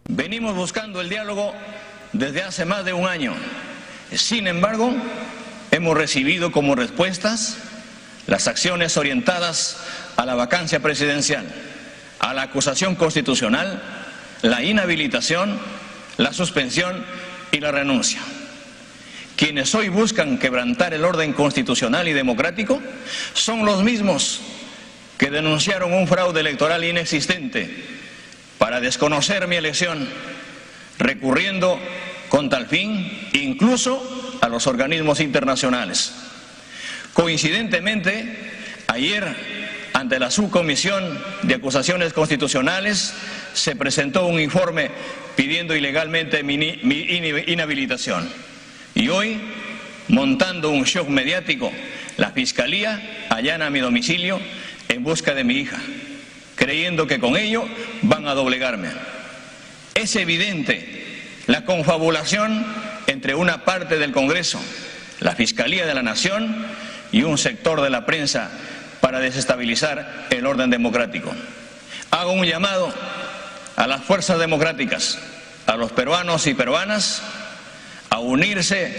Venimos buscando el diálogo desde hace más de un año. Sin embargo, hemos recibido como respuestas las acciones orientadas a la vacancia presidencial, a la acusación constitucional, la inhabilitación, la suspensión y la renuncia. Quienes hoy buscan quebrantar el orden constitucional y democrático son los mismos que denunciaron un fraude electoral inexistente para desconocer mi elección, recurriendo con tal fin incluso a los organismos internacionales. Coincidentemente, ayer, ante la Subcomisión de Acusaciones Constitucionales, se presentó un informe pidiendo ilegalmente mi inhabilitación. Y hoy, montando un shock mediático, la Fiscalía allana mi domicilio en busca de mi hija, creyendo que con ello van a doblegarme. Es evidente la confabulación entre una parte del Congreso, la Fiscalía de la Nación y un sector de la prensa para desestabilizar el orden democrático. Hago un llamado a las fuerzas democráticas, a los peruanos y peruanas, a unirse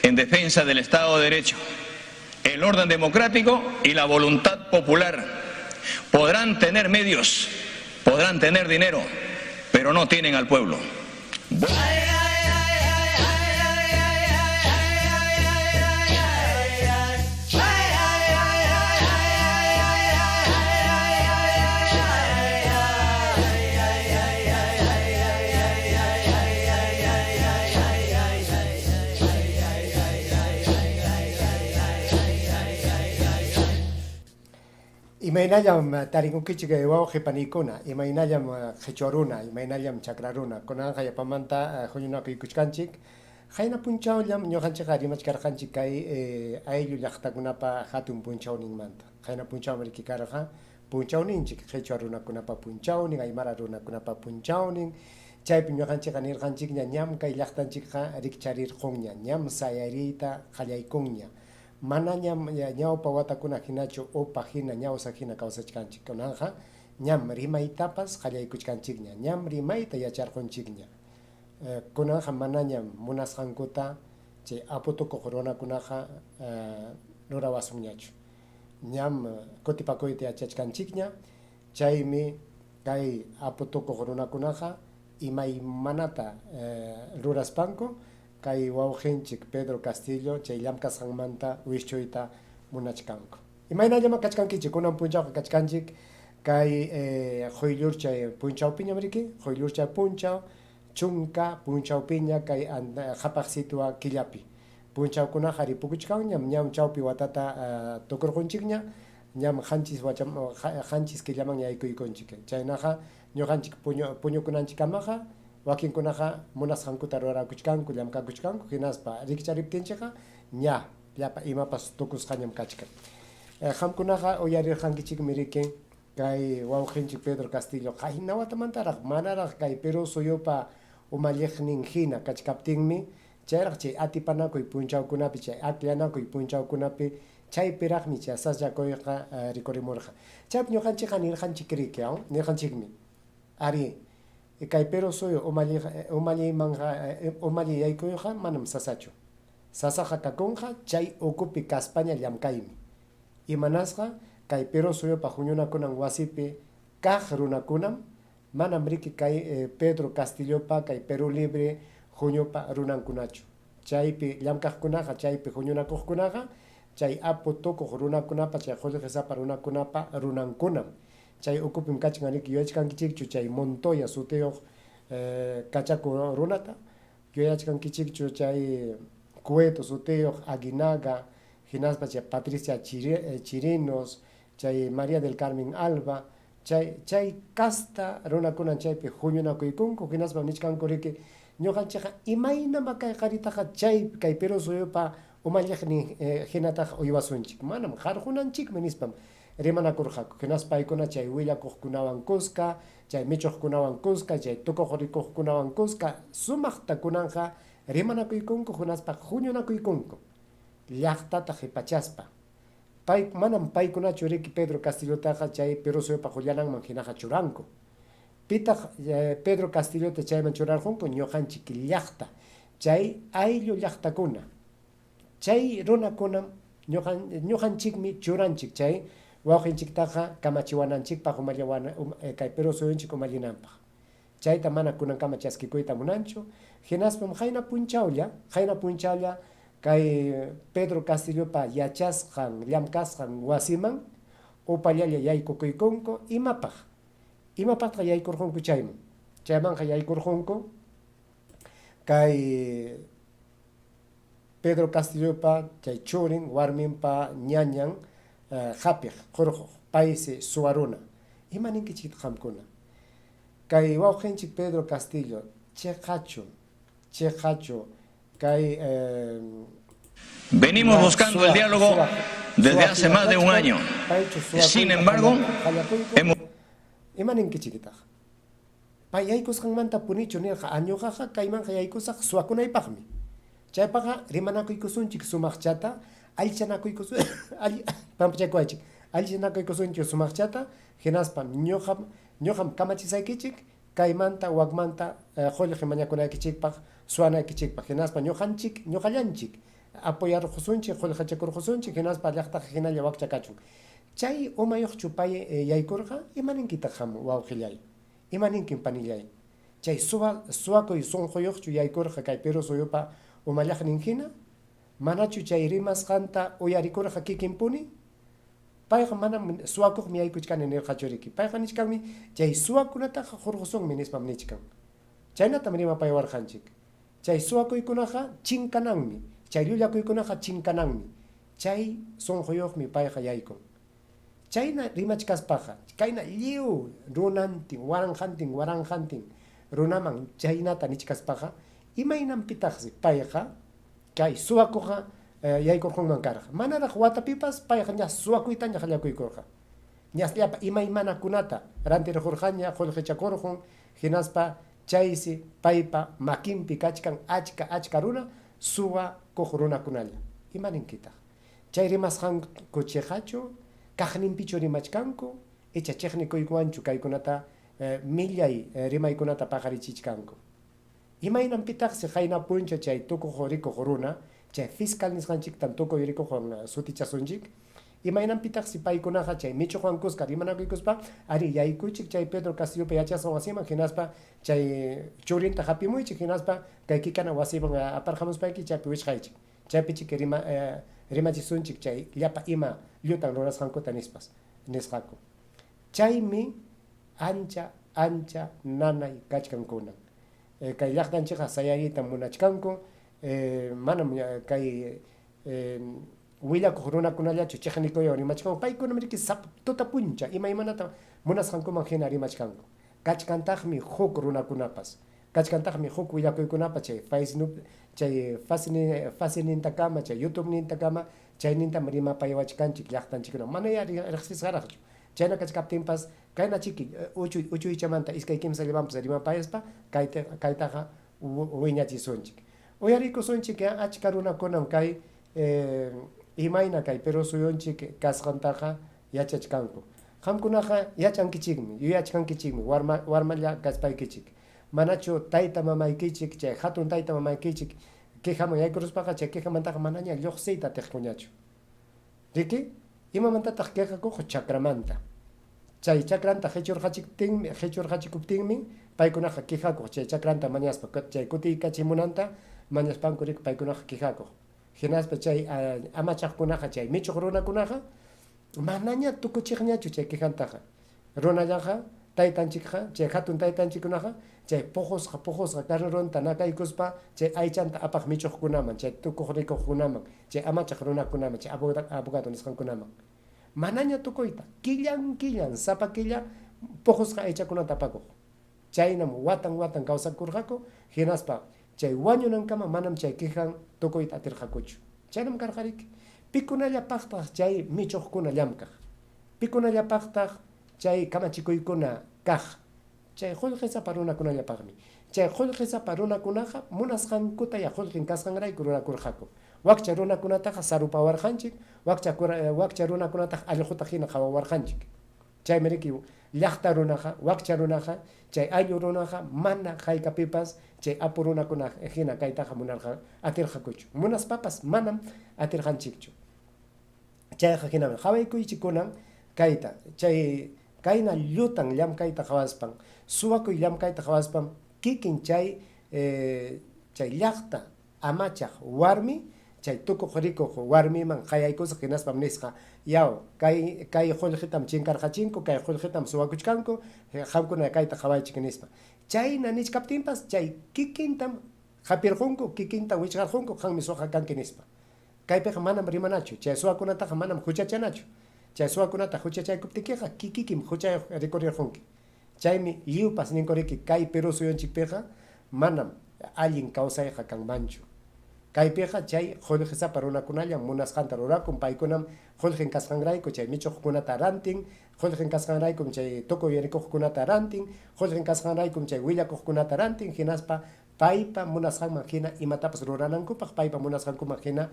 en defensa del Estado de Derecho, el orden democrático y la voluntad popular. Podrán tener medios, podrán tener dinero, pero no tienen al pueblo. Imaynallam tarikunkichik wawqi panikuna, imaynallam qhichwa runa, imaynallam chakra runa. Kunanqa yapamanta huñunakuykuchkanchik. Qayna punchawllam ñuqanchikqa rimachkarqanchik kay ayllu llaqtakunapa hatun punchawninmanta. Qayna punchawmi riki karqa punchawninchik, qhichwa runakunapa punchawnin, aymara runakunapa punchawnin. Chaypi ñuqanchikqa nirqanchikña ñam kay llaqtanchikqa rikcharirqunña, ñam sayariyta qallaykunña. Manañam ñawpa watakuna hinachu upa hina, ñawsa hina kawsachkanchik. Kunanqa ñam rimaytapas qallaykuchkanchikña, ñam rimayta yacharqunchikña. Kunanqa manañam munasqankuta chay apu tukuq runakunaqa rurawasunñachu. Ñam kutipakuyta yachachkanchikña, chaymi kay apu tukuq runakunaqa imaymanata ruraspanku kay wawqinchik Pedro Castillo chay llamkasqanmanta wischuyta munachkanku. Imaynallam kachkankichik? Kunan punchawqa kachkanchik kay quyllurchay punchawpiñam riki, quyllurchay punchaw chunka punchawpiña kay qhapaq sitwa killapi. Punchawkunaqa ripukuchkanñam, ñam chawpi watata tukurqunchikña, ñam qanchis qanchis killaman yaykuykunchik. Chaynaqa ñuqanchik puñukunanchikkamaqa wakinkunaqa munasqankuta rurakuchkanku, llamkakuchkanku, hinaspa rikchariptinchikqa ña llapa imapas tukusqañam kachkan. Qamkunaqa uyarirqankichikmi riki kay wawqinchik Pedro Castillo qayna watamantaraq manaraq kay Perú suyupa umalliqnin hina kachkaptinmi chayraq chay atipanakuy punchawkunapi, chay akllanakuy punchawkunapi chaypiraqmi chay sasllakuyqa rikurimurqa. Chaypi ñuqanchikqa nirqanchik riki, nirqanchikmi ari kay Perú suyu umallimanqa umalli yaykuyqa manam sasachu. Sasaqa kakunqa chay ukupi kaspaña llamkaymi. Imanasqa kay Perú suyupa huñunakunan wasipi kaq runakunam manam riki kay Pedro Castillopa kay Perú Libre huñupa runankunachu. Chaypi llamkaqkunaqa, chaypi huñunakuqkunaqa chay apu tukuq runakunapa, chay qullqisapa runakunapa runankunam. Chay ukupim kachkan riki yuyachkankichikchu chay Montoya sutiyuq kachaku runata, yuyachkankichikchu chay Cueto sutiyuq Aguinaga, hinaspa chay Patricia Chirinos, chay María del Carmen Alba, chay chay casta runakunan chaypi huñunakuykunku, hinaspa nichkanku riki ñuqanchikqa imaynama kay qaritaqa chay kay Perú suyupa umalliqnin hinataqa uywasunchik, manam qarqunanchikmi nispam rimanakurqaku. Hinaspa paykuna chay willakuqkunawan kuska, chay michuqkunawan kuska, chay tukuq rikuqkunawan kuska sumaqta kunanqa rimanakuykunku hinaspa huñunakuykunku llaqtata qipachaspa. Pay manam paykunachu riki Pedro Castillotaqa chay Perú suyupa qullananman hinaqa churanku. Pitaq Pedro Castillota chayman churarqunku? Ñuqanchik llaqta, chay ayllu llaqtakuna. Chay runakunam ñuqanchikmi churanchik chay wawqinchiktaqa kamachiwananchikpaq umallawana kay Perú suyunchik umallinanpaq. Chayta mana kunankama chaskikuyta munanchu. Hinaspam qayna punchawlla, qayna punchawlla kay Pedro Castillopa yachasqan, llamkasqan wasiman upallalla yaykukuykunku. Imapaq? Imapaqtaq yaykurqunku chayman? Chaymanqa yaykurqunku kay Pedro Castillopa chay churin warminpa ñañan hapiq, qurquq, paysi suwa runa. Ima ninkichiktaq qamkuna? Kay wawqinchik Pedro Castillo chiqachu, chiqachu kay Venimos ña buscando el suwa, diálogo suwa, desde suwa hace hina más de un kachkan, año. paychu Sin suwakuyta embargo, qallakuyku? hemos Ima ninkichiktaq? Pay yaykusqanmantapunichu nirqa, a ñuqaqa kaymanqa yaykusaq suwakunaypaqmi. Chaypaqqa rimanakuykusunchik sumaqchata, allichanakuykusun alli pampachakuwaychik, allichanakuykusunchik sumaqchata, hinaspa ñuqam ñuqam kamachisaykichik kaymanta wakmanta qullqi mañakunaykichikpaq, suwanaykichikpaq, hinaspa ñuqanchik ñuqallanchik apoyarqusunchik, qullqichakurqusunchik, hinaspa llaqtaqa hinalla wakcha kachun. Chay umayuqchu pay yaykurqa? Ima ninkitaq qam, wawqillay? Ima ninkim, panillay? Chay suwa suwakuy sunquyuqchu yaykurqa kay Perú suyupa umallaqnin hina? Manachu chay rimasqanta uyarikurqa kikinpuni? Payqa manam suwakuqmi yaykuchkani nirqachu riki. Payqa nichkanmi chay suwakunataqa hurqusunmi nispam nichkan. Chaynatam rimapaywarqanchik. Chay suwakuykunaqa chinkananmi, chay llullakuykunaqa chinkananmi. Chay sunquyuqmi payqa yaykun. Chayna rimachkaspaqa, kayna lliw runantin, waranqantin waranqantin runaman chaynata nichkaspaqa, imaynanpitaqsi payqa kay suwakuqqa yaykurqunman karqa? Manaraq watapipas payqa ña suwakuytaña qallakuykurqa. Ñas llapa imaymanakunata rantirqurqaña, qullqichakurqun, hinaspa chaysi paypa makinpi kachkan achka achka runa suwakuq runakunalla. Ima ninkitaq? Chay rimasqanku chiqachu? Kaqninpichu rimachkanku? Icha chiqnikuykuwanchu kaykunata millay rimaykunata paqarichichkanku? Imaynanpitaqsi qayna puncha chay tukuq rikuq runa, chay fiscal nisqanchiktam tukuy rikuqwan sutichasunchik? Imaynanpitaqsi paykunaqa chay michuqwan kuska rimanakuykuspa, arí, yaykuychik chay Pedro Castillopa yachasqan wasiman hinaspa chay churinta hapimuychik hinaspa kay kikana wasiman aparqamuspayki chaypi wichqaychik. Chaypichik rima rimachisunchik chay llapa ima llutan rurasqankuta nispas nisqaku. Chaymi ancha ancha nanay kachkan kunan. Kay llaqtanchikqa sayariytam munachkanku, manam kay willakuq runakunallachu chiqnikuywan rimachkanku, paykunam riki sapa tuta puncha imaymanata munasqankuman hina rimachkanku. Kachkantaqmi huk runakunapas, kachkantaqmi huk willakuykunapas chay Facebook chay Facenintakama, chay YouTubenintakama, chaynintam rimapayawachkanchik llaqtanchikkuna manayá riqsisqaraqchu. Chayna kachkaptinpas kayna chiki uchuy uchuychamanta iskay kimsallamanpas rimapayaspa kaytaqa wiñachisunchik. Uyarikusunchik achka runakunam kay imayna kay Perú suyunchik kasqantaqa yachachkanku. Qamkunaqa yachankichikmi, yuyachkankichikmi warma warmalla kaspaykichik. Manachu tayta mamaykichik chay hatun tayta mamaykichik quejaman yaykuruspaqa chay quejamantaqa manaña lluqsiyta atiqkuñachu. Riki? Imamantataq quejakuq? Chakramanta. Chay chakranta qichurqachikuptinmi qichurqachikuptinmi paykunaqa quejakuq chay chakranta mañaspa, chay kutiykachimunanta mañaspanku riki paykunaqa quejakuq. Hinaspa chay amachaqkunaqa chay michuq runakunaqa manaña tukuchiqñachu chay quejantaqa. Runallaqa taytanchikqa chay hatun taytanchikkunaqa chay puqusqa puqusqa carneronta nakaykuspa chay aychanta apaq michuqkunaman, chay tukuq rikuqkunaman, chay amachaq runakunaman, chay abogado nisqankunaman. Manaña tukuyta, killan killan, sapa killa puqusqa aychakunata apakuq. Chaynam watan watan kawsakurqaku, hinaspa chay wañunankama manam chay quejan tukuyta atirqakuchu. Chaynam karqariki. Pikunallapaqtaq chay michuqkuna llamkaq? Pikunallapaqtaq chay kamachikuykuna kaq? Chay qullqisapa runakunallapaqmi. Chay qullqisapa runakunaqa munasqankutayá qullqin kasqanrayku rurakurqaku. Wakcha runakunataqa sarupawarqanchik, wakcha runakunataqa allquta hina qawawarqanchik. Chaymi riki llaqta runaqa, wakcha runaqa, chay ayllu runaqa mana haykapipas chay apu runakuna hina kaytaqa munarqa atirqakuchu. Munaspapas manam atirqanchikchu. Chayqa hinam qawaykuychik kunan kayta, chay kayna llutan llamkayta qawaspan, suwakuy llamkayta qawaspan kikin chay chay llaqta amachaq warmi chay tukuq rikuq warmiman qayaykusqa hinaspam nisqa, Yaw, kay kay qullqitam chinkarqachinku, kay qullqitam suwakuchkanku, qamkuna kayta qawaychik, nispa. Chayna nichkaptinpas chay kikintam hapirqunku, kikintam wichqarqunku, qanmi suwaqa kanki, nispa. Kaypiqa manam rimanachu, chay suwakunataqa manam huchachanachu. Chay suwakunata huchachaykuptikiqa kikikim huchayuq rikurirqunki. Chaymi lliwpas ninkuriki kay Perú suyunchikpiqa manam allin kawsayqa kanmanchu. Kaypiqa chay qullqisapa runakunallam munasqanta rurakun, paykunam qullqin kasqanrayku chay michuqkunata rantin, qullqin kasqanraykum chay tukuy rikuqkunata rantin, qullqin kasqanraykum chay willakuqkunata rantin, hinaspa paypa munasqanman hina imatapas ruranankupaq, paypa munasqankuman hina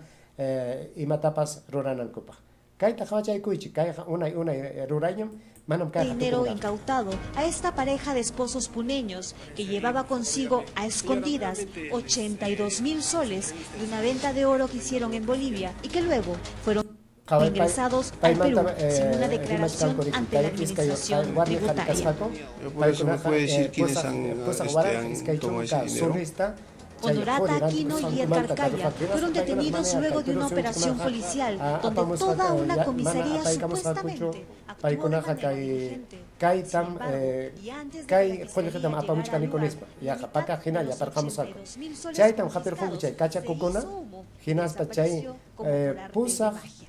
imatapas ruranankupaq. Kayta qawachaykuychik, kayqa unay unay rurayñam, manam kayqa Dinero tukunqachu. incautado a esta pareja de esposos puneños que llevaba consigo a escondidas 82 mil soles de una venta de oro que hicieron en Bolivia y que luego fueron Qaway pay ingresados al Perú paymanta sin una declaración rimachkanku riki ante la kay iskay administración warmi qhari tributaria. kasqaku, Yo por eso me paykunaqa puede decir quiénes pusaq han, pusaq este, waranqa han iskay tomado ese chunka dinero. solista chay Honorata quri Aquino y Edgar rantikusqankumanta Calla karurqaku fueron hinaspa paykuna detenidos mana luego kay de Perú una operación suyunchikmanqa policial donde apamusqa toda una mana comisaría apaykamusqakuchu supuestamente actuó de paykunaqa manera kay diligente. Sin kaytam embargo, y antes de que kay la fiscalía qullqitam llegara al apamuchkaniku lugar, nispa, la yaqa mitad pakaq de hinalla los aparqamusqaku. 82 mil soles Chaytam hapirqunku confiscados chay se kachakukuna hizo humo y hinaspa chay desapareció como por arte de pusaq magia.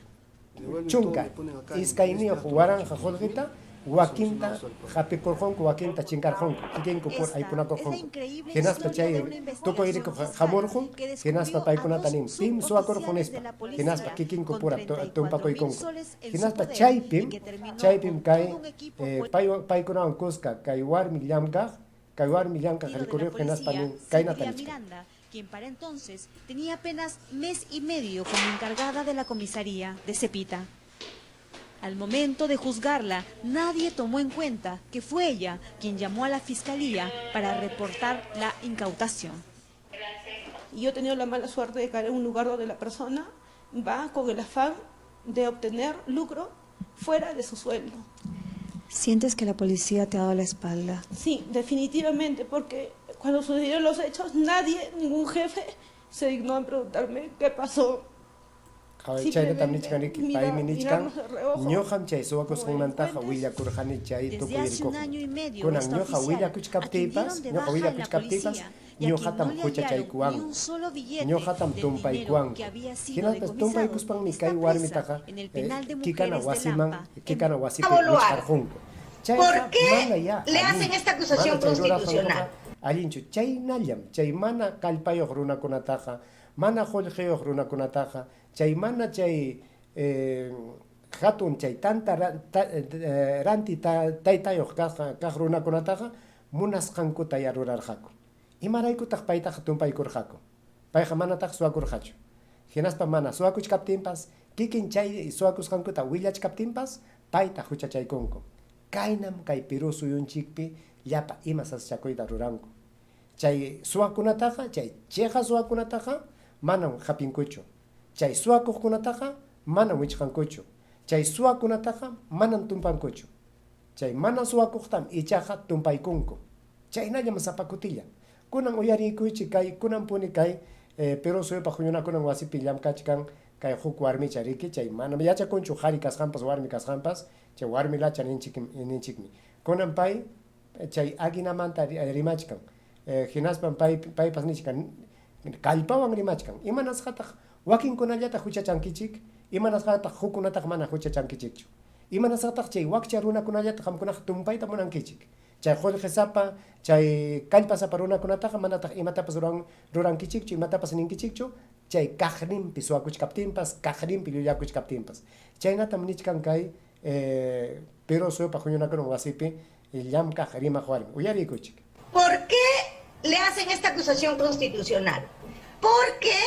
Devuelven todo, chunka le ponen acá en este iskayniyuq acto waranqa 82 qullqita mil y wakinta solucionamos el problema. hap'ikurqunku, wakinta chinkarqunku, kikinku pura Esta es la aypunakurqunku. increíble Hinaspa historia de chay una tukuy investigación rikuq fiscal hamurqun, que hinaspa descubrió a paykunata dos nin pim suwakurqun suboficiales de nispa, la hinaspa policía kikinku con pura 34 mil tumpakuykunku. soles en su Hinaspa poder y chaypim, que terminó chaypim con kay todo un equipo paykunawan kuska kay warmi llamkaq, kay warmi llamkaq de la rikuriq hinaspa policía, nin kaynata Silvia nichkan. Miranda, quien para entonces tenía apenas mes y medio como encargada de la comisaría de Zepita. Al momento de juzgarla, nadie tomó en cuenta que fue ella quien llamó a la fiscalía para reportar la incautación. Y yo he tenido la mala suerte de caer en un lugar donde la persona va con el afán de obtener lucro fuera de su sueldo. ¿Sientes que la policía te ha dado la espalda? Sí, definitivamente, porque cuando sucedieron los hechos, nadie, ningún jefe, se dignó en preguntarme qué pasó. Qaway chaynatam Simplemente nichkaniki, paymi nichkan mirarnos de reojo ñuqam chay como suwakusqanmantaqa delincuentes. willakurqani chay Desde tukuy hace un rikuq. año y medio, Kunan esta ñuqa oficial, a quien dieron willakuchkaptiypas, de ñuqa baja en la willakuchkaptiypas, policía y a quien ñuqatam no le hallaron ni huchachaykuwanku, un solo billete ñuqatam del dinero tumpaykuwanku. que había sido Hinaspas decomisado, tumpaykuspanmi está kay presa warmitaqa en el penal de kikana mujeres de wasiman, Lampa, en kikana wasipi Boluarte. wichqarqunku. ¿Por Chayqa qué mana ya le hacen allinchu, esta acusación mana chay constitucional? rurasqankuqa allinchu. Chaynallam, chay mana kallpayuq runakunataqa, mana qullqiyuq runakunataqa, chay mana chay hatun chay tanta ranti taytayuq kaq runakunataqa munasqankuta ya rurarqaku. Imaraykutaq paytaqa tumpaykurqaku? Payqa manataq suwakurqachu. Hinaspa mana suwakuchkaptinpas, kikin chay suwakusqankuta willachkaptinpas, payta huchachaykunku. Kaynam kay Perú suyunchikpi llapa ima sasachakuyta ruranku. Chay suwakunataqa, chay chiqa suwakunataqa manam hapinkuchu. Chay suwakuqkunataqa manam wichqankuchu. Chay suwakunataqa manam tumpankuchu. Chay mana suwakuqtam ichaqa tumpaykunku. Chaynallam sapa kutilla. Kunan uyariykuychik kay kunanpuni kay Perú suyupaq huñunakunan wasipi llamkachkan kay huk warmicha riki, chay manam yachakunchu qhari kasqanpas warmi kasqanpas, chay warmi lacha ninchikmi. Kunan pay chay aguinamanta rimachkan. Hinaspam pay paypas nichkan kallpawan rimachkan. Imanasqataq wakinkunallata huchachankichik, imanasqataq hukkunataq mana huchachankichikchu. Imanasqataq chay wakcha runakunallata qamkunaqa tumpayta munankichik. Chay qullqisapa, chay kallpasapa runakunataqa manataq imatapas rurankichikchu, imatapas ninkichikchu, chay kaqninpi suwakuchkaptinpas, kaqninpi llullakuchkaptinpas. Chaynatam nichkan kay Perú suyupaq huñunakunan wasipi llamkaq rimaq warmi. Uyariykuchik. ¿Por qué le hacen esta acusación constitucional? Porque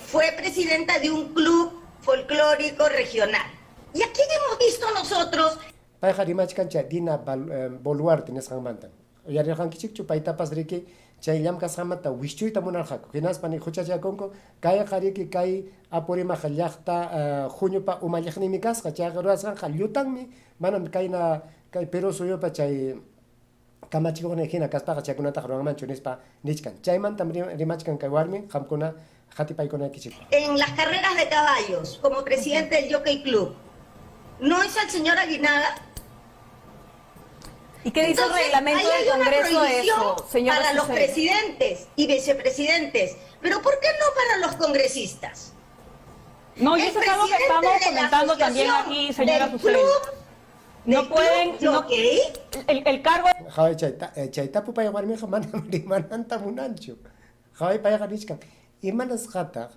fue presidenta de un club folclórico regional. ¿Y a quién hemos visto nosotros? Payqa rimachkan chay Dina Boluarte nisqanmanta. Uyarirqankichikchu paytapas riki chay llamkasqanmanta wischuyta munarqaku. Hinaspa ni huchachakunku kayqa riki kay Apurímac llaqta huñupa umalliqninmi kasqa. Chayqa rurasqanqa llutanmi, manam kayna kay Perú suyupa chay kamachikuqnin hina kaspaqa chaykunataqa ruranmanchu nispa nichkan. Chaymantam rimachkan kay warmi qamkuna qatipaykunaykichikpaq. En las carreras de caballos, como presidente del Jockey Club, ¿no es al señor Aguinaga? ¿Y qué dice el Entonces, reglamento ahí del hay una Congreso de prohibición eso, señora para los Susel? presidentes y vicepresidentes, pero ¿por qué no para los congresistas? No, y El eso es algo que presidente estamos de la comentando también asociación aquí, señora del Susel. club, No del pueden, club no, Jockey, el cargo Qhaway chay tapupay warmiqa manam rimananta munanchu. Qhaway payqa nichkan imanasqataq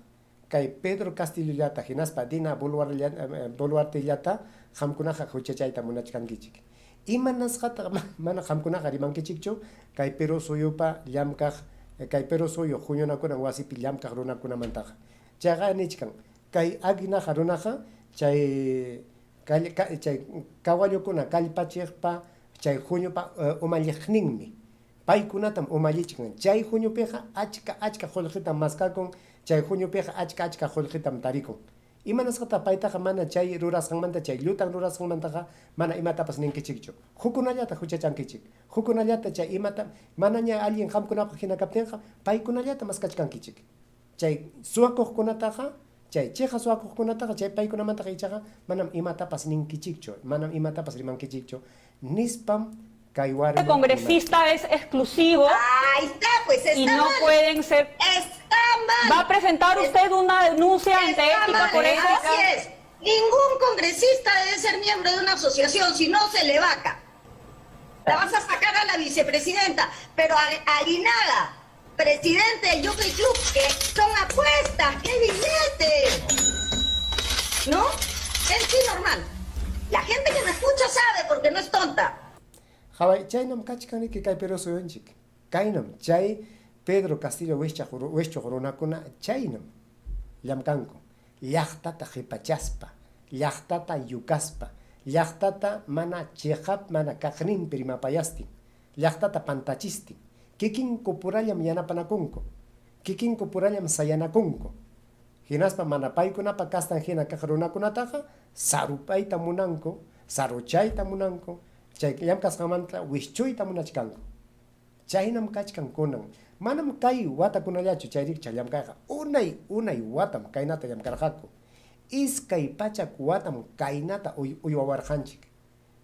kay Pedro Castillollata hinaspa Dina Boluartellata qamkunaqa huchachayta munachkankichik. Imanasqataq mana qamkunaqa rimankichikchu kay Perú suyupa llamkaq kay Perú suyu huñunakunan wasipi llamkaq runakunamantaqa. Chayqa nichkan kay Aguinaga runaqa chay chay kawallukuna kallpachiqpa chay huñupa umalliqninmi. Paykunatam umallichkan. Chay huñupiqa achka achka qullqitam maskakun, chay huñupiqa achka achka qullqitam tarikun. Imanasqataq paytaqa mana chay rurasqanmanta, chay llutan rurasqanmantaqa mana imatapas ninkichikchu. Hukkunallata huchachankichik. Hukkunallata chay imata manaña allin qamkunapaq hina kaptinqa paykunallata maskachkankichik. Chay suwakuqkunataqa, chay chiqa suwakuqkunataqa chay paykunamantaqa ichaqa manam imatapas ninkichikchu, manam imatapas rimankichikchu nispam kay warmi congresista es exclusivo. Ahí está, pues está Y no mal. pueden ser. Está mal. ¿Va a presentar usted una denuncia ante Está ética mal, por eso? Así es. Ningún congresista debe ser miembro de una asociación, si no se le vaca. La vas a sacar a la vicepresidenta, pero a Aguinaga, presidente del Jockey Club, que son apuestas, qué billete. ¿No? Es sí normal. La gente que me escucha sabe porque no es tonta. Qhaway, chaynam kachkan riki kay Perú suyunchik. Kaynam chay Pedro Castillo wischuq runakuna chaynam llamkanku. Llaqtata qhipachaspa, llaqtata yukaspa, llaqtata mana chiqap mana kaqninpi rimapayastin, llaqtata pantachistin. Kikinku purallam yanapanakunku, kikinku purallam sayanakunku. Hinaspa mana paykunapa kastan hina kaq runakunataqa sarupayta munanku, saruchayta munanku, chay llamkasqanmanta wischuyta munachkanku. Chaynam kachkan kunan. Manam kay watakunallachu chay rikcha llamkayqa. Unay, unay watam kaynata llamkarqaku. Iskay pachak watam kaynata uywawarqanchik.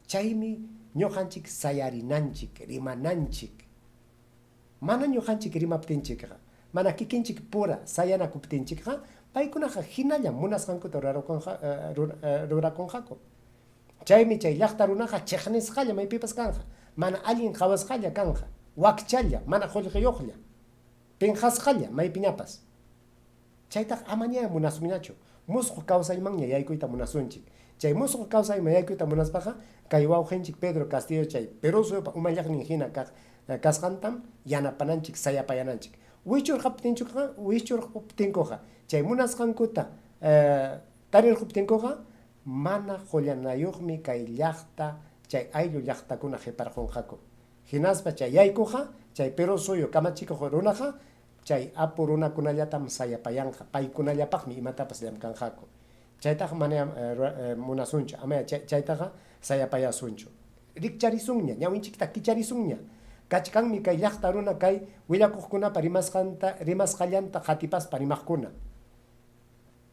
Chaymi ñuqanchik sayarinanchik, rimananchik. Mana ñuqanchik rimaptinchikqa, mana kikinchik pura sayanakuptinchikqa, paykunaqa hinallam munasqankuta rurakunqaku. Chaymi chay llaqta runaqa chiqnisqalla maypipas kanqa, mana allin qhawasqalla kanqa, wakchalla, mana qullqiyuqlla, pinqasqalla maypiñapas. Chaytaqa amaña munasunñachu. Musquq kawsaymanña yaykuyta munasunchik. Chay musquq kawsayman yaykuyta munaspaqa kay wawqinchik Pedro Castillo chay Perú suyupa umallaqnin hina kasqantam yanapananchik, sayapayananchik. Wichurqaptinkuqa chay munasqankuta tarirquptinkuqa mana qullanayuqmi kay llaqta, chay ayllu llaqtakuna qiparqunqaku. Hinaspa chay yaykuqa, chay Perú suyu kamachikuq runaqa, chay apu runakunallatam sayapayanqa, paykunallapaqmi imatapas llamkanqaku. Chaytaqa mana munasunchu, amaya chaytaqa sayapayasunchu. Rikcharisunña, ñawinchikta kicharisunña. Kachkanmi kay llaqta runa kay willakuqkunapa rimasqallanta qatipaspa rimaqkuna.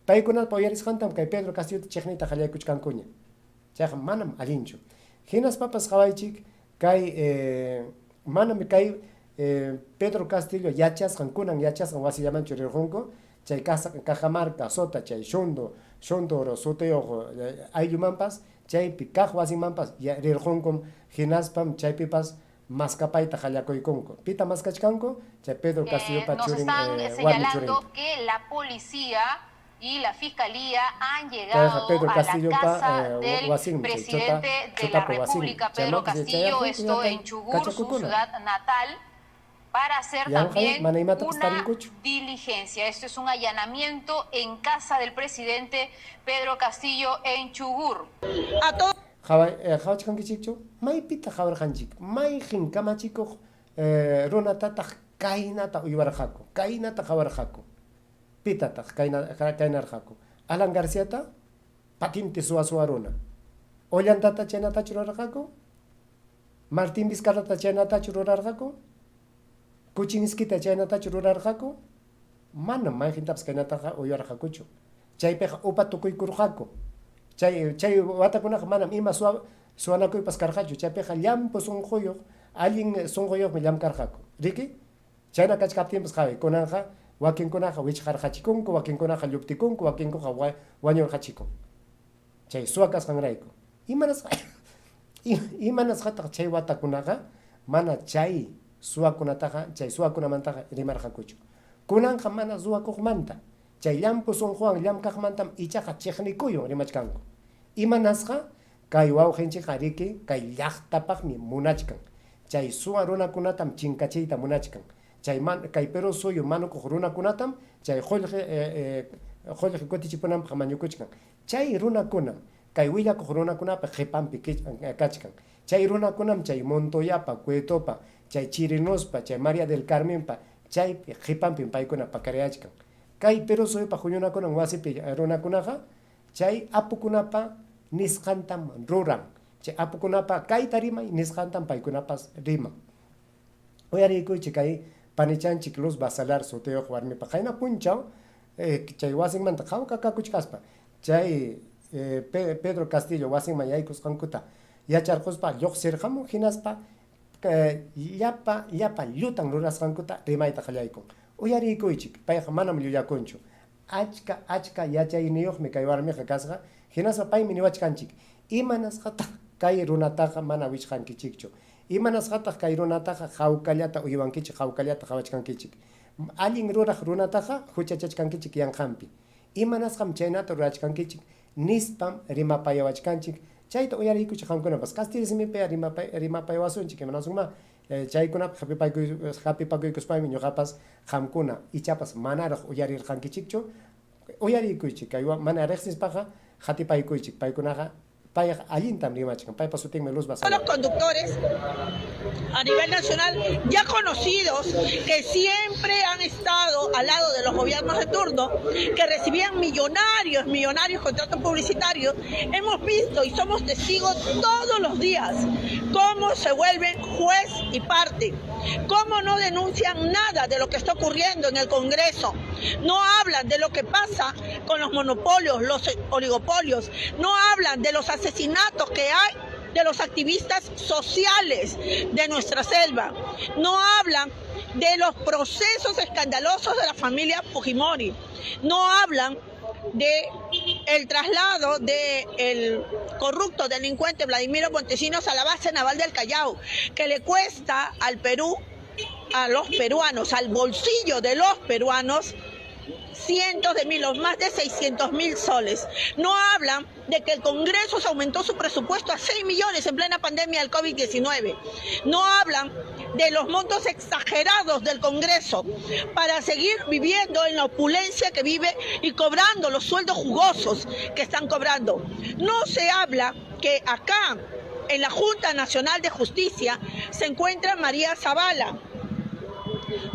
Paykunapa uyarisqantam kay Pedro Castillota chiqniyta qallaykuchkankuña. Chayqa manam allinchu. Hinaspapas qhawaychik kay manam kay Pedro Castillo yachasqan, kunan yachasqan wasillamanchu rirqunku, chay Cajamarca, Sota, chay Shunduro, sutiyuq ayllumanpas, chaypi kaq wasimanpas rirqunkum, hinaspam chaypipas maskapayta qallakuykunku. Pita maskachkanku, chay Pedro Castillopa Nos churin, están warmi señalando churin. que la policía y la fiscalía han llegado Pedro a la Castillo pa, casa del Wasinmi, chay presidente Chota, de la Chotapa Wasinmi. República, Pedro Chaymanpas chay Castillo, Chayarqa, esto en Chayarqa, Chugur, su Kachakukuna. ciudad natal, para hacer Yanjay, también mana imatapas una tarinkuchu. diligencia. Esto es un allanamiento en casa del presidente Pedro Castillo en Chugur. A todos. Qawachkankichikchu? Maypitaq qawarqanchik? Mayqin kamachikuq runatataq kaynata uywarqaku, kaynata qawarqaku? Pitataq kaynarqaku? Alan Garciata? Patinti suwa-suwa runa. Ollantata chaynatachu rurarqaku? Martín Vizcarrata chaynatachu rurarqaku? Kuchinskita chaynatachu rurarqaku? Manam mayqintapas kaynataqa uywarqakuchu. Chaypiqa upa tukuykurqaku. Chay chay watakunaqa manam ima suwa suwanakuypas karqachu. Chaypiqa llampu sunquyuq, allin sunquyuqmi llamkarqaku. Riki? Chayna kachkaptinpas qaway, kunanqa wakinkunaqa wichqarqachikunku, wakinkunaqa lluptikunku, wakinkuqa wañurqachikun. Chay suwa kasqanrayku. Imanasqa imanasqataq chay watakunaqa mana chay suwakunataqa, chay suwakunamantaqa rimarqakuchu? Kunanqa mana ruwakuqmanta, chay llampu sunquwan llamkaqmantam ichaqa chiqnikuywan rimachkanku. Imanasqa? Kay wawqinchikqa riki kay llaqtapaqmi munachkan. Chay suwa runakunatam chinkachiyta munachkan. Chay kay Perú suyu manukuq runakunatam chay qullqi qullqi kutichipunanpaq mañukuchkan. Chay runakunam kay willakuq runakunapa qipanpi kachkan. Chay runakunam chay Montoyapa, Cuetopa, chay Chirinospa, chay María del Carmenpa chaypi qipanpim paykuna pakarayachkan. Kay Perú suyupa huñunakunan wasipi runakunaqa Chay apukunapa nisqantam ruran. Chay apukunapa kayta rimay nisqantam paykunapas riman. Uyariykuychik kay panichanchik Luz Basalar sutiyuq warmipa qayna punchaw chay wasinmanta qawka kakuchkaspa chay Pedro Castillo wasinman yaykusqankuta yacharquspa lluqsirqamun hinaspa llapa llapa llutan rurasqankuta rimayta qallaykun. Uyariykuychik, payqa manam llullakunchu. Achka achka yachayniyuqmi kay warmiqa kasqa, hinaspa paymi niwachkanchik, Imanasqataq kay runataqa mana wichqankichikchu? Imanasqataq kay runataqa hawkallata uywankichik, hawkallata qawachkankichik? Allin ruraq runataqa huchachachkankichik yanqanpi. Imanasqam chaynata rurachkankichik? nispam rimapayawachkanchik. Chayta uyariykuchik qamkunapas. Castilla simipiqa rimapayawasunchik, imanasunmá? Chaykunapi hapipakuykuspaymi ñuqapas qamkuna ichapas manaraq uyarirqankichikchu. Uyariykuychik, kay mana riqsispaqa qatipaykuychik. Paykunaqa payqa allintam rimachkan. Paypa sutinmi Luz Los conductores a nivel nacional ya conocidos que siempre han estado al lado de los gobiernos de turno, que recibían millonarios, millonarios contratos publicitarios, hemos visto y somos testigos todos los días cómo se vuelven juez y parte, cómo no denuncian nada de lo que está ocurriendo en el Congreso, no hablan de lo que pasa con los monopolios, los oligopolios, no hablan de los asesinatos que hay de los activistas sociales de nuestra selva, no hablan de los procesos escandalosos de la familia Fujimori, no hablan de el traslado del corrupto delincuente Vladimiro Montesinos a la base naval del Callao, que le cuesta al Perú, a los peruanos, al bolsillo de los peruanos, cientos de miles, más de 600 mil soles. No hablan de que el Congreso se aumentó su presupuesto a 6 millones en plena pandemia del COVID-19. No hablan de los montos exagerados del Congreso para seguir viviendo en la opulencia que vive y cobrando los sueldos jugosos que están cobrando. No se habla que acá, en la Junta Nacional de Justicia, se encuentra María Zavala,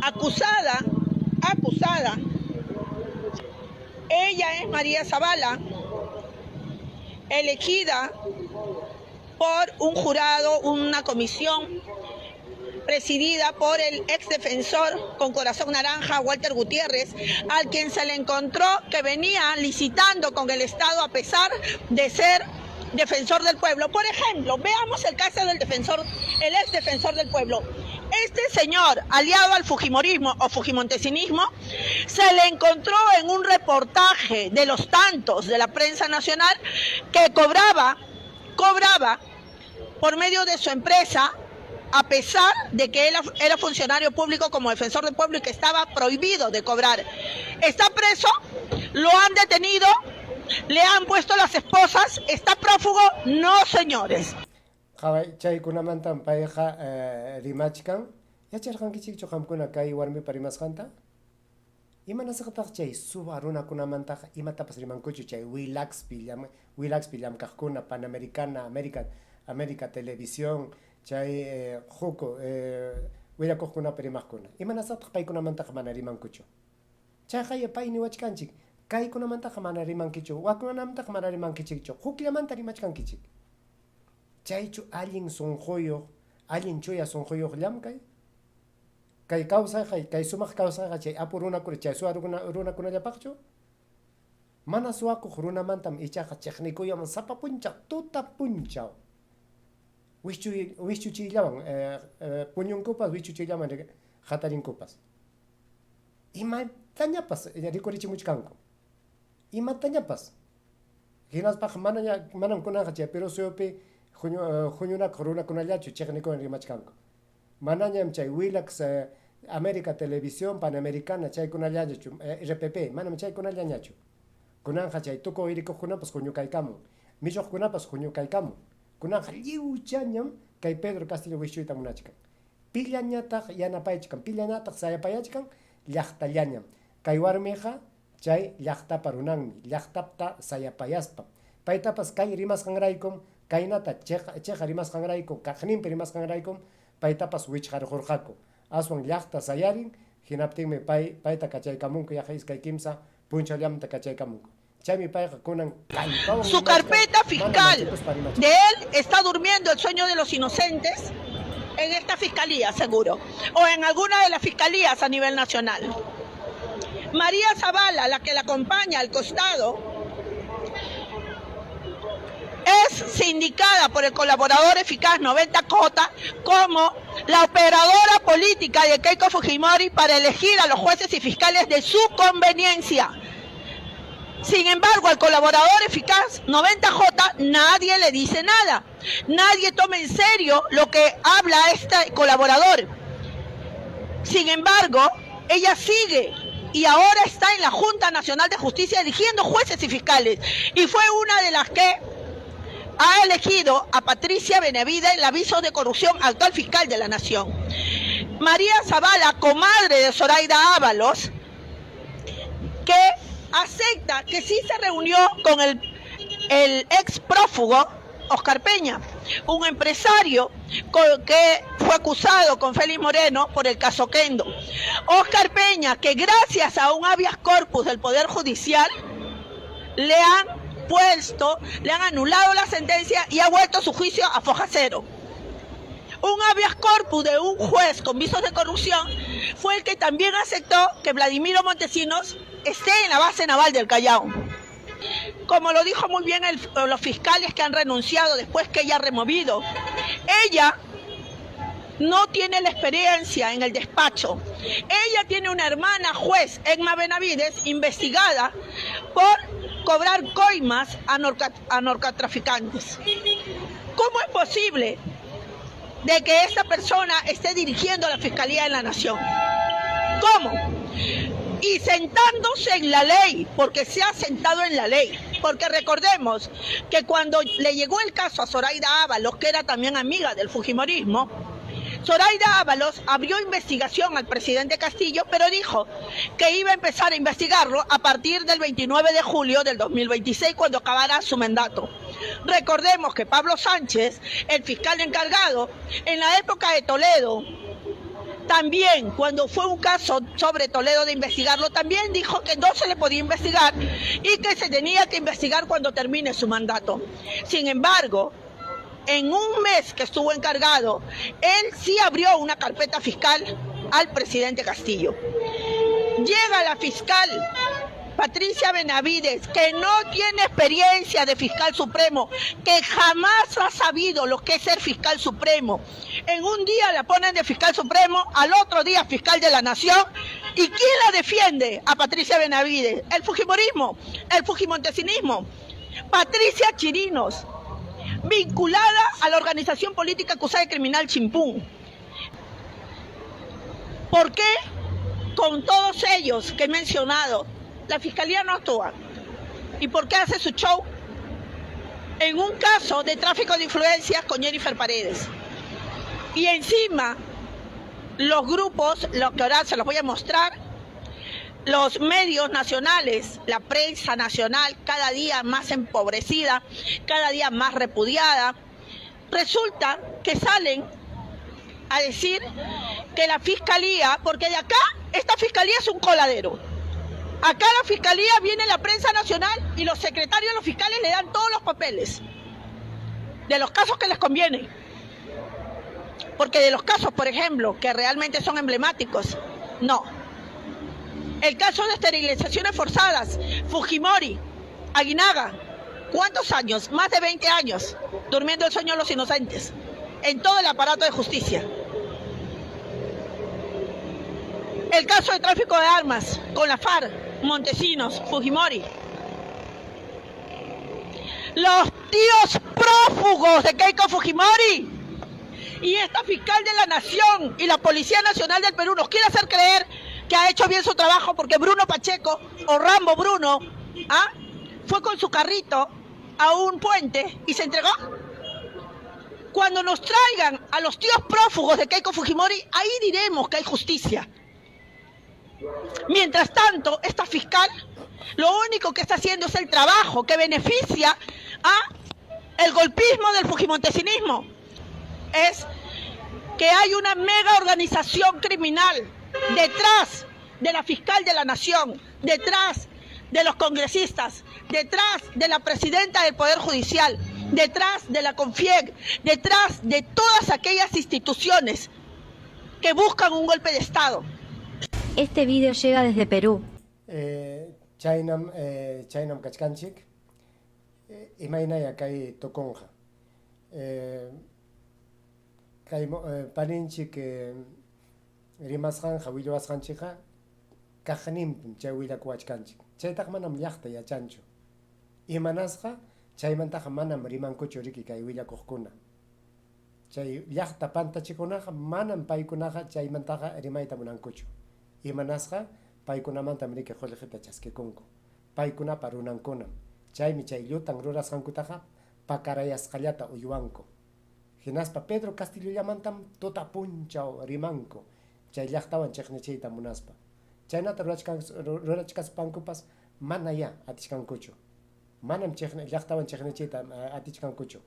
acusada, acusada. Ella es María Zavala, elegida por un jurado, una comisión presidida por el ex defensor con corazón naranja, Walter Gutiérrez, al quien se le encontró que venía licitando con el Estado a pesar de ser defensor del pueblo. Por ejemplo, veamos el caso del defensor, el ex defensor del pueblo. Este señor, aliado al fujimorismo o fujimontesinismo, se le encontró en un reportaje de los tantos de la prensa nacional que cobraba, cobraba por medio de su empresa, a pesar de que él era funcionario público como defensor del pueblo y que estaba prohibido de cobrar. Está preso, lo han detenido, le han puesto las esposas, está prófugo, no señores. Qaway, chaykunamantam payqa rimachkan. Yacharqankichikchu qamkuna kay warmipa rimasqanta? Imanasqataq chay suwa runakunamantaqa imatapas rimankuchu chay Willaxpi llam Willaxpi llamkaqkuna, Panamericana, América América Televisión, chay huk willakuqkunapi rimaqkuna? Imanasqataq paykunamantaqa mana rimankuchu? Chayqaya pay niwachkanchik, Kaykunamantaqa mana rimankichu, wakkunamantaqa mana rimankichikchu, hukllamanta rimachkankichik. Chaychu allin sunquyuq, allin chuya sunquyuq llamkay? Kay kawsayqa, kay sumaq kawsayqa chay apu runakuna, chay suwa runakunallapaqchu? Mana suwakuq runamantam ichaqa chiqnikuyaman sapa punchaw, tuta punchaw. Wischuchiyllawan puñunkupas, wischuchiyllawan hatarinkupas. Imatañapas rikurichimuchkanku. Imatañapas. Hinaspaqa manaña manam kunanqa chay Perú suyupi huñunakuq runakunallachu chiqnikuwan rimachkanku. Manañam chay Willax, América Televisión, Panamericana chaykunallañachu, RPP, manam chaykunallañachu. Kunanqa chay tukuy rikuqkunapas huñukaykamun, milluqkunapas huñukaykamun. Kunanqa lliwchañam kay Pedro Castillo wischuyta munachkan. Pillañataq yanapaychkan, pillañataq sayapayachkan? Llaqtallañam. Kay warmiqa chay llaqtapa runanmi, llaqtapta sayapayaspam. Paytapas kay rimasqanraykum, kaynata cheqa rimasqanrayku, kaqninpi rimasqanraykum paytapas wichqarqurqaku. Aswan llaqta sayarin, hinaptinmi pay payta kachaykamunku yaqa 2-3 punchawllamanta kachaykamunku. Chaymi payqa kunan kallpawan Su rimachkan, carpeta mana fiscal manchakuspa rimachkan. de él está durmiendo el sueño de los inocentes en esta fiscalía, seguro, o en alguna de las fiscalías a nivel nacional. María Zavala, la que la acompaña al costado, es sindicada por el colaborador eficaz 90 Cota como la operadora política de Keiko Fujimori para elegir a los jueces y fiscales de su conveniencia. Sin embargo, al colaborador eficaz 90J nadie le dice nada. Nadie toma en serio lo que habla este colaborador. Sin embargo, ella sigue y ahora está en la Junta Nacional de Justicia eligiendo jueces y fiscales. Y fue una de las que ha elegido a Patricia Benavides el aviso de corrupción, actual fiscal de la Nación. María Zavala, comadre de Zoraida Ábalos, que acepta que sí se reunió con el ex prófugo Oscar Peña, un empresario que fue acusado con Félix Moreno por el caso Kendo. Oscar Peña, que gracias a un habeas corpus del Poder Judicial, le han puesto, le han anulado la sentencia y ha vuelto su juicio a foja cero. Un habeas corpus de un juez con visos de corrupción fue el que también aceptó que Vladimiro Montesinos esté en la base naval del Callao. Como lo dijo muy bien los fiscales que han renunciado después que ella ha removido, ella no tiene la experiencia en el despacho. Ella tiene una hermana juez, Emma Benavides, investigada por cobrar coimas a narcotraficantes. ¿Cómo es posible de que esta persona esté dirigiendo la Fiscalía de la Nación? ¿Cómo? Y sentándose en la ley, porque se ha sentado en la ley. Porque recordemos que cuando le llegó el caso a Zoraida Ábalos, que era también amiga del fujimorismo, Zoraida Ábalos abrió investigación al presidente Castillo, pero dijo que iba a empezar a investigarlo a partir del 29 de julio del 2026, cuando acabara su mandato. Recordemos que Pablo Sánchez, el fiscal encargado, en la época de Toledo, también cuando fue un caso sobre Toledo de investigarlo, también dijo que no se le podía investigar y que se tenía que investigar cuando termine su mandato. Sin embargo, en un mes que estuvo encargado, él sí abrió una carpeta fiscal al presidente Castillo. Llega la fiscal Patricia Benavides, que no tiene experiencia de fiscal supremo, que jamás ha sabido lo que es ser fiscal supremo. En un día la ponen de fiscal supremo, al otro día fiscal de la nación. ¿Y quién la defiende a Patricia Benavides? El fujimorismo, el fujimontesinismo. Patricia Chirinos, vinculada a la organización política acusada de criminal Chimpún. ¿Por qué con todos ellos que he mencionado la fiscalía no actúa? ¿Y por qué hace su show en un caso de tráfico de influencias con Jennifer Paredes? Y encima, los grupos, lo que ahora se los voy a mostrar, Los medios nacionales, la prensa nacional, cada día más empobrecida, cada día más repudiada, resulta que salen a decir que la fiscalía, porque de acá esta fiscalía es un coladero. Acá la fiscalía viene la prensa nacional y los secretarios, los fiscales le dan todos los papeles de los casos que les conviene. Porque de los casos, por ejemplo, que realmente son emblemáticos, no. El caso de esterilizaciones forzadas, Fujimori, Aguinaga, ¿cuántos años? Más de 20 años, durmiendo el sueño de los inocentes, en todo el aparato de justicia. El caso de tráfico de armas con la FARC, Montesinos, Fujimori. Los tíos prófugos de Keiko Fujimori y esta fiscal de la Nación y la Policía Nacional del Perú nos quiere hacer creer que ha hecho bien su trabajo porque Bruno Pacheco o Rambo Bruno, ¿ah?, fue con su carrito a un puente y se entregó. Cuando nos traigan a los tíos prófugos de Keiko Fujimori, ahí diremos que hay justicia. Mientras tanto, esta fiscal lo único que está haciendo es el trabajo que beneficia a el golpismo del fujimontesinismo. Es que hay una mega organización criminal detrás de la fiscal de la nación, detrás de los congresistas, detrás de la presidenta del Poder Judicial, detrás de la CONFIEG, detrás de todas aquellas instituciones que buscan un golpe de Estado. Este video llega desde Perú. Chaynam, chaynam kachkanchik. Imaynaya kay tukunqa. Kay paninchik rimasqanqa, willawasqanchikqa kaqninpim chay willakuwachkanchik. Chaytaqa manam llaqta yachanchu. Imanasqa chaymantaqa manam rimankuchu riki kay willakuqkuna. Chay llaqta pantachikunaqa manam paykunaqa chaymantaqa rimayta munankuchu. Imanasqa paykunamantam riki qullqita chaskikunku. Paykunapa runankunam. Chaymi chay llutan rurasqankutaqa pakarayasqallata uywanku. Hinaspa Pedro Castillollamantam tuta punchaw rimanku chay llaqtawan chiqnichiyta munaspa. Chaynata rurachkaspankupas manayá atichkankuchu. Manam llaqtawan chiqnichiyta atichkankuchu.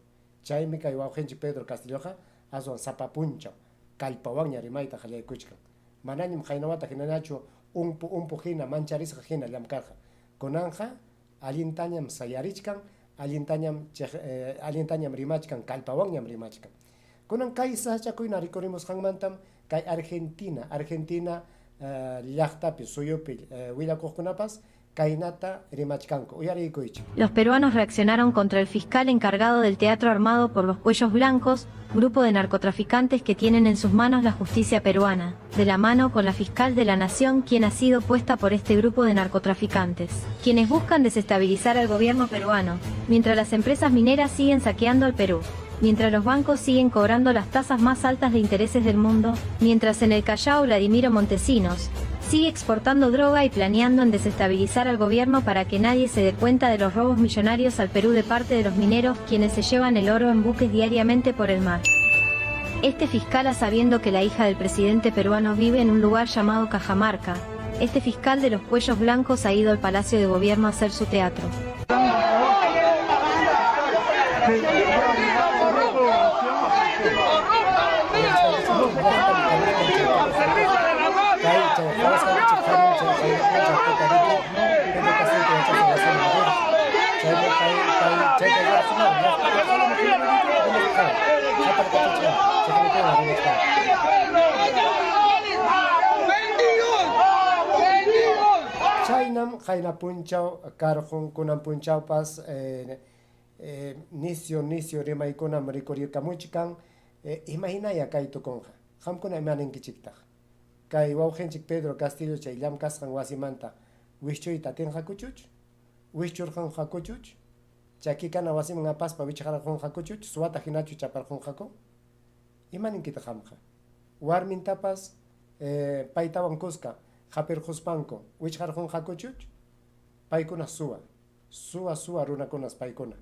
Chaymi kay wawqinchik Pedro Castilloqa aswan sapa punchaw kallpawanña rimayta qallaykuchkan. Manañam qaynawata hinañachu umpu umpu hina mancharisqa hina llamkarqa. Kunanqa allintañam sayarichkan, allintañam allintañam rimachkan, kallpawanñam rimachkan. Kunan kay sasachakuyna rikurimusqanmantam kay Argentina, Argentina llaqtapi, suyupi willakuqkunapas kaynata rimachkanku. Uyariykuychik. Los peruanos reaccionaron contra el fiscal encargado del teatro armado por los Cuellos Blancos, grupo de narcotraficantes que tienen en sus manos la justicia peruana, de la mano con la fiscal de la nación, quien ha sido puesta por este grupo de narcotraficantes, quienes buscan desestabilizar al gobierno peruano, mientras las empresas mineras siguen saqueando al Perú, mientras los bancos siguen cobrando las tasas más altas de intereses del mundo, mientras en el Callao Vladimiro Montesinos sigue exportando droga y planeando en desestabilizar al gobierno para que nadie se dé cuenta de los robos millonarios al Perú de parte de los mineros, quienes se llevan el oro en buques diariamente por el mar. Este fiscal, a sabiendo que la hija del presidente peruano vive en un lugar llamado Cajamarca, este fiscal de los Cuellos Blancos ha ido al Palacio de Gobierno a hacer su teatro. Kay chay qhawasqanchik hamun chay qayna p'unchaw tuta riki Pedro Castillo yachasqa wasiman rirqa. Chaymi kay kay chayta rurasqanqa llaqtapi rimasqanku, qaparkachichkanku, chiqnikuywan rimachkanku. Chaynam qayna punchaw karqun, kunan punchawpas nisyu nisyu rimaykunam rikurirkamuchkan. Imaynaya kay tukunqa? Qamkuna ima ninkichiktaq? Kay wawqinchik Pedro Castillo chay llamkasqan wasimanta wischuyta atinqakuchuch? Wischurqanqakuchuch? Chakikana wasiman apaspa wichqarqunqakuchuch? Suwata hinachu chaparqunqaku? Ima ninkitaq qamqa? Warmintapas paytawan kuska hapirquspanku wichqarqunqakuchuch? Paykuna suwa, suwa suwa runakunas paykuna.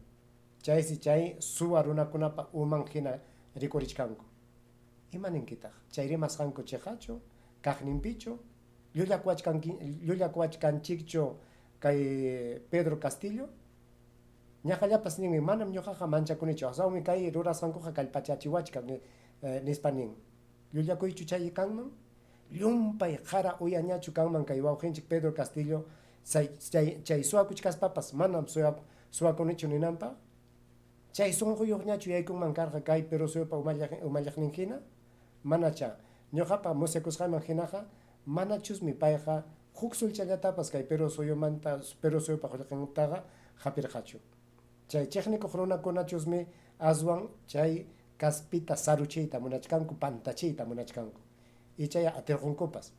Chaysi chay suwa runakunapa uman hina rikurichkanku. Ima ninkitaq? Chay rimasqanku chiqachu? Kaqninpichu? Llullakuwachkanki llullakuwachkanchikchu kay Pedro Castillo? Ñaqallapas ninmi, manam ñuqaqa manchakunichu, aswanmi kay rurasqankuqa kallpachachiwachkan nispa nin. Llullakuychu chay kanman? Llumpay qara uyañachu kanman kay wawqinchik Pedro Castillo chay chay chay suwakuchkaspapas manam suwakunichu ninanpaq? Chay sunquyuqñachu yaykunman karqa kay Perú suyupa umalliqnin hina? Manachá. Ñuqapa musyakusqayman hinaqa manachusmi payqa huk sulchallatapas kay Perú suyumanta Perú suyupa qullqintaqa hapirqachu. Chay chiqnikuq runakunachusmi aswan chay kaspita saruchiyta munachkanku, pantachiyta munachkanku. Ichaya atirqunkupas.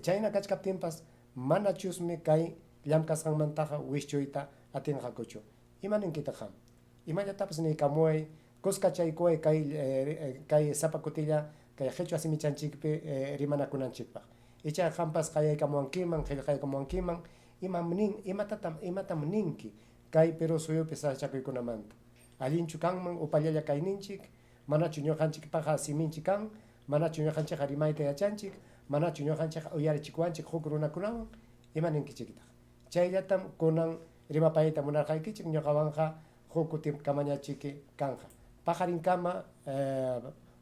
Chayna kachkaptinpas manachusmi kay llamkasqanmantaqa wischuyta atinqakuchu. Ima ninkitaq qam? Imallatapas niykamuway, kuskachaykuway kay kay sapa kutilla kay qichwa simichanchikpi rimanakunanchikpaq. Ichaqa qampas qayaykamuwankiman, qillqaykamuwankiman, imam nin, imatatam imatam ninki kay Perú suyupi sasachakuykunamanta? Allinchu kanman upallalla kayninchik? Manachu ñuqanchikpaqa siminchik kan? Manachu ñuqanchikqa rimayta yachanchik? Manachu ñuqanchikqa uyarichikuwanchik huk runakunawan? Ima ninkichiktaq? Chayllatam kunan rimapayayta munarqaykichik, ñuqawanqa huk kutikamañachiki kanqa. Paqarinkama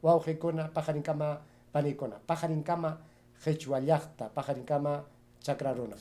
wawqikuna, paqarinkama panikuna, paqarinkama qichwa llaqta, paqarinkama chakra runa.